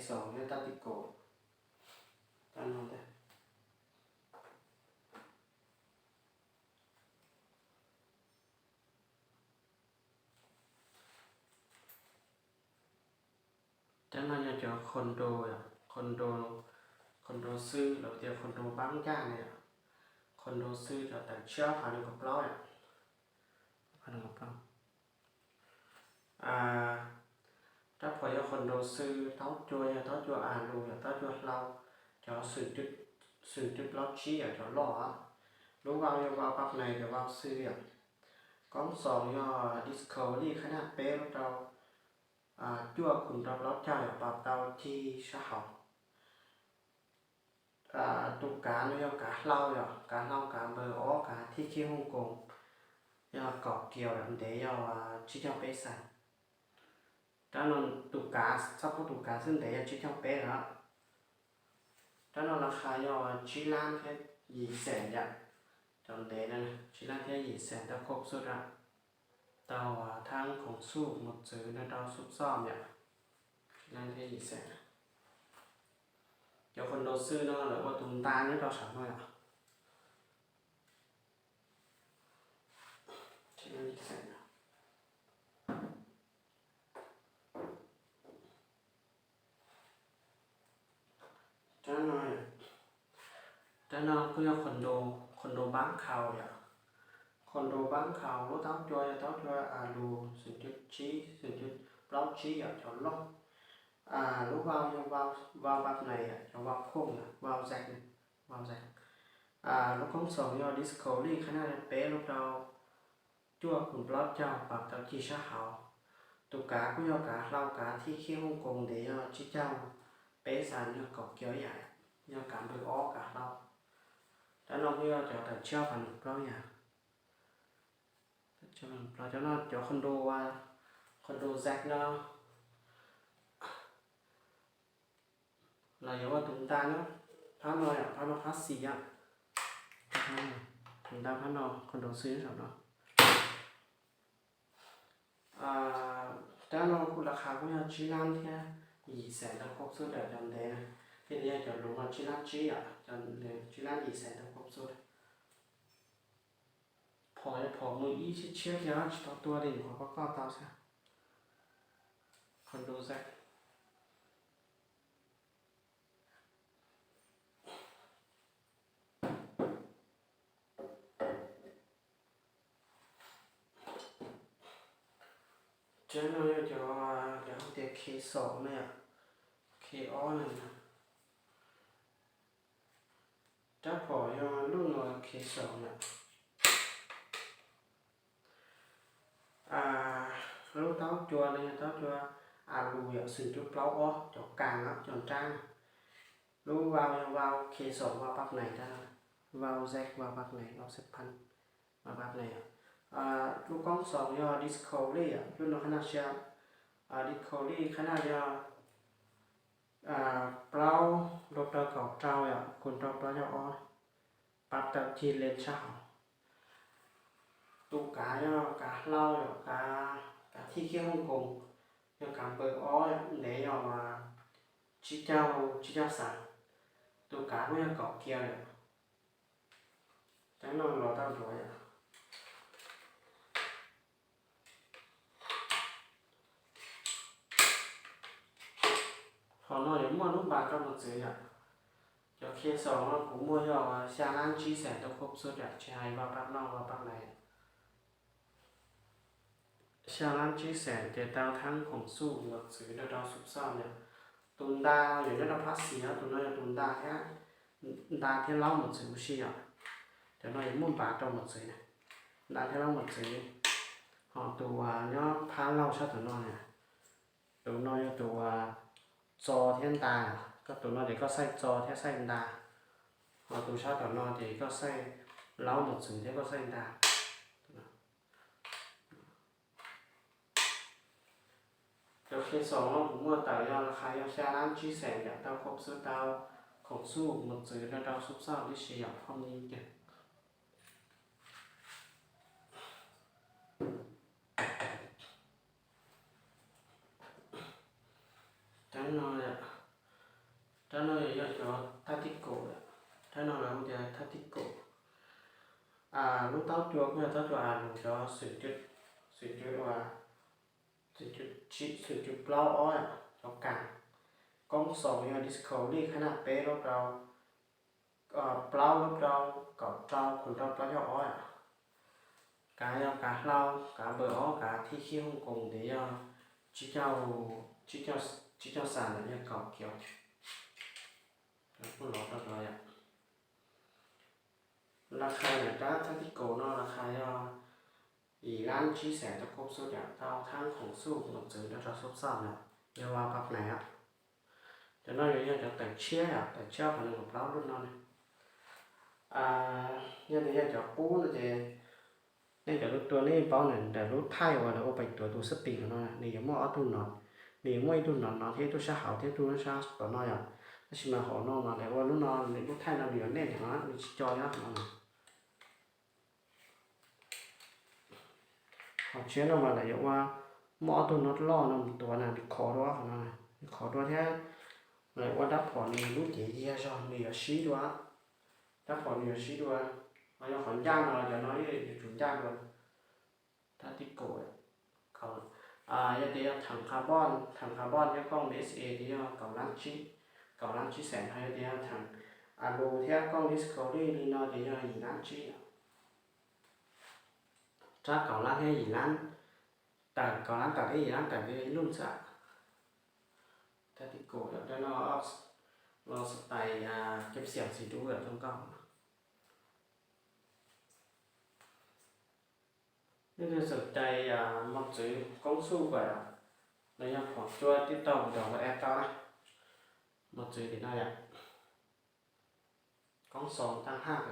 Xaus nyob tab tim kaum. Tab no ntag. Cov no yog cov condo, condo, condo xwb los tias condo pab ncaj na yom. Condo xwb cov tawm tshiab phav nees nkaum plaub yom. Rab phom yog condo xwb, taub cua yog taub cua a lus yom, taub cua hlau, cov xwm cwb plaub tsib yom, cov loj. Lub vau yog vau pab nais, cov vau xwb yom. Koob xoos yog Discovery qhab naj peb lub rau cuaj khoom rau plaub caug yom, pab tau cig sab hauv. Tus kav no yog kav hlau yom, kav hlau kav npawg ob, kav thij khib Hooj Koos, yog kaum kios yom, ntev yog tsib caug peb xees. Rab no tus kav, txhob pub tus kav xwb, ntev yog tsib caug peb lawm. Rab no las khas yog tsib lab thiab yim xees yom, cov ntev na, tsib lab thiab yim xees tau khoob xub a, tau thab khoom xub mus txwv no rau xub xoj yom, tsib lab thiab yim xees. Cov condo xwb no lawv ua tus nta nyob rau saum no yom. Rab no kuj yog condo, condo pab khau yom. Condo pab khau lub taub cua yog taub cua a lus xwm cwb tsib, xwm cwb plaub tsib yom, cov loj. Lub vau yog vau pab nais yom, cov vau phooj yom, vau zek, vau zek. Lub koob xoos yog Discovery qhab naj peb lub rau cuaj khoom plaub caug, pab tau cig sab hauv. Tus kav kuj yog kav hlau kav thij khib Hooj Koos, ntev yog tsib caug peb xees, yog kaum kios yam, yog kav npawg ob kav hlau. Rab no kuj yog cov tawm tshiab phav nees nkaum plaub yam. Cov no cov condo, condo zek no los yuav ua tus nta nyob phab no yom, phab no phab xis yom. Tus nta phab no, condo xwb nyob saum no. Rab no kuj las khas kuj yog tsib lab thiab yim xees tau khoob xub a, cov ntev na. Thiab yog cov luv no tsib lab tsib yom, cov tsib lab yim xees tau khoob xub. Phom yog phom mus ib tshiab tshiab kiag, tsis tau tua li, nyuam qhuav pab koj tau xwb. Condo zek. Rab no yog cov lawv hu tias K xoom na yom, K ob na. Rab phom yog lub no K xoom yom. Lub taub cua no yog taub cua a lus yom, xwm cwb plaub ob, cov kas cov nrab. Lub vau yog vau K xoom, vau pab nais, vau zek, vau pab nais, vau xeb phan, vau pab nais. Lub koob xoos yog Discovery yom, lub no qhab naj siab, Discovery qhab naj yog plaub rau rau kaum rau yom, khoom rau plaub caug ob, pab tau cig lees sab hauv. Tus kav yog kav hlau yom, kav thij khib Hooj Koos, yog kav npawg ob, ntev yog tsib caug, tsib caug xees. Tus kav kuj yog kaum kios yom. Rab no los tau nruav yom. Hom no yuav muaj lub npas rau mus txwv yom. Cov K xoom no kuv muag yog xya lab tsib xees tau khoob xub yom, tsis hais vau pab noj vau pab nais. Xya lab tsib xees ces tau thab khoom xub mus txwv rau rau xub xoj yom. Tus nta no yuav nyob rau phab xis, tus no yog tus nta thiab, nta thiab laub mus txwv ua si yom. Cov no yuav muaj npas rau mus txwv, nta thiab laub mus txwv. Ho tus nyob phab laug sab tom no na, tus no yog tus txo thiab nta, koj tus no ces koj xaij txo thiab xaij nta. Ho tus sab tom no ces koj xaij laub mus txwv thiab koj xaij nta. Cov K xoom no kuv muag tawm yog las khas yog xya lab tsib xees yom, tau khoob xub, tau khoom xub mus txwv rau rau xub xoj tib si yom, phoj mi kiag. Cov no yom, Rab no yog cov tactical, rab no lawv hu tias tactical. Lub taub cua kuj yog taub cua a lus cov xwm, xwm, xwm cua plaub ob, cov kas. Koob xoos yog disco lij khab naj peb lub rau, plaub lub rau, kaum rau khoom rau plaub caug ob. Kav yog kav hlau, kav npawb ob, kav thib khib Hong Kong tes yog tsib caug, tsib caug xas ntawm yog kaum kiav. Kuj lov rau lawv yom. Las khas yam rab tactical no las khas yog yim lab tsib xees tau koob xub yom, tau thab khoom xub mos txwv nrog rau xub xaj yom, yog ua pab nais yom. Cov no yog cov tawm tshiab yom, tawm tshiab qhov nees nkaum plaub lub no. Yog tias yog cov qub no ces nej cov lub tua nej paub ntawm lub thaij uas lawv ua pem tuav tus xab tis no, nws yuav muaj ob tug no, nws yuav muaj ib tug no no thiab ib tug sab hauv thiab ib tug sab tom no yom. Tab sis mas hauv no mas lawv ua lub no, lub thaij no nws yuav nej no, nws tsis co nyob no. Hauv tshiab no mas lawv yuav ua muaj ob tug no loj no mus tuav na, nws khov dua qhov no, nws khov dua thiab lawv ua rab phom nws lub cev yiag zog nws yuav sib dua, rab phom nws yuav sib dua, ho yog qhov ncaj no cov no yuav tsum ncaj dua. Tactical, yog tias yog theem carbon, theem carbon thiab kooj B S A ces yog kaum lab tsib, kaum lab tsib xees, ho yog tias yog theem a lus thiab kooj disco lij li no ces yog yim lab tsib. Rab kaum lab thiab yim lab, tawm kaum lab tawm thiab yim lab tawm ces yog ib lub xwb. Tactical yog rab no los xav tais cov xiam xis dub yom zoo nkauj. Nej leej twg xav cais mos txwv koob xuj kom los yog phom cua tib tau mus rau ua e tau na, mos txwv tim no yom, koob xoo tag haj.